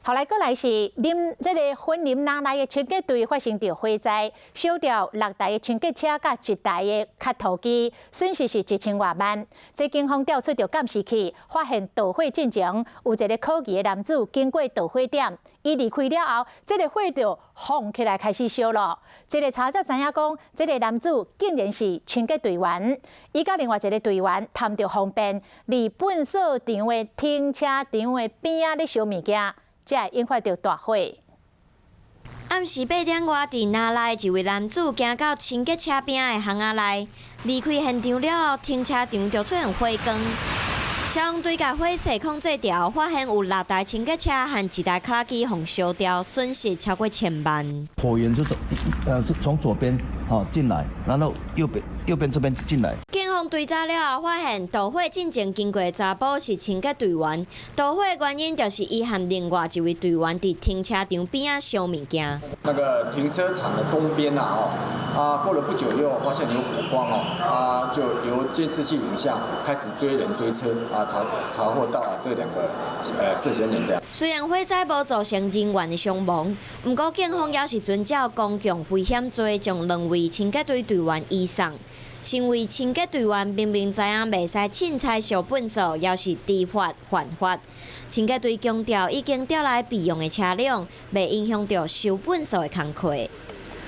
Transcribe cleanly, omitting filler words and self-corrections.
後來閣來是林這个雲林若內的清潔隊發生著火災，燒掉六台的清潔車佮一台的磕土機，損失是1000外萬。這警方調出著監視器，發現導火進前有一个可疑的男子經過導火點，伊離開了後，這个火就放起來開始燒咯。這个查才知影講，這个男子竟然是清潔隊員，伊佮另外一个隊員貪著方便，佇糞掃場的停車場的邊仔咧燒物件，才會引發著大火。暗時8點外，佇若內一位男子行到清潔車邊的巷仔內，離開現場了後，停車場就出現火光。消防隊共火勢控制牢，發現有六台清潔車和一台卡拉機予燒掉，損失超過千萬。火源就是是從左邊吼進來，然後右邊這邊進來。警方追查了後，發現導火進前經過的查埔是清潔隊員，導火的原因就是伊和另外一位隊員佇停車場邊仔燒物件。那個停車場的東邊啊，哦，啊，過了不久又發現有火光哦，啊，就由監視器影像開始追人追車，啊，查獲到這兩個涉嫌人這樣。雖然火災無造成人員的傷亡，毋過警方也是遵照公共危險罪，將兩位清潔隊隊員移送。身為清潔隊員，明明知影袂使凊彩燒糞掃，猶是知法犯法。清潔隊強調，已經調來備用的車輛，袂影響著收糞掃的工課。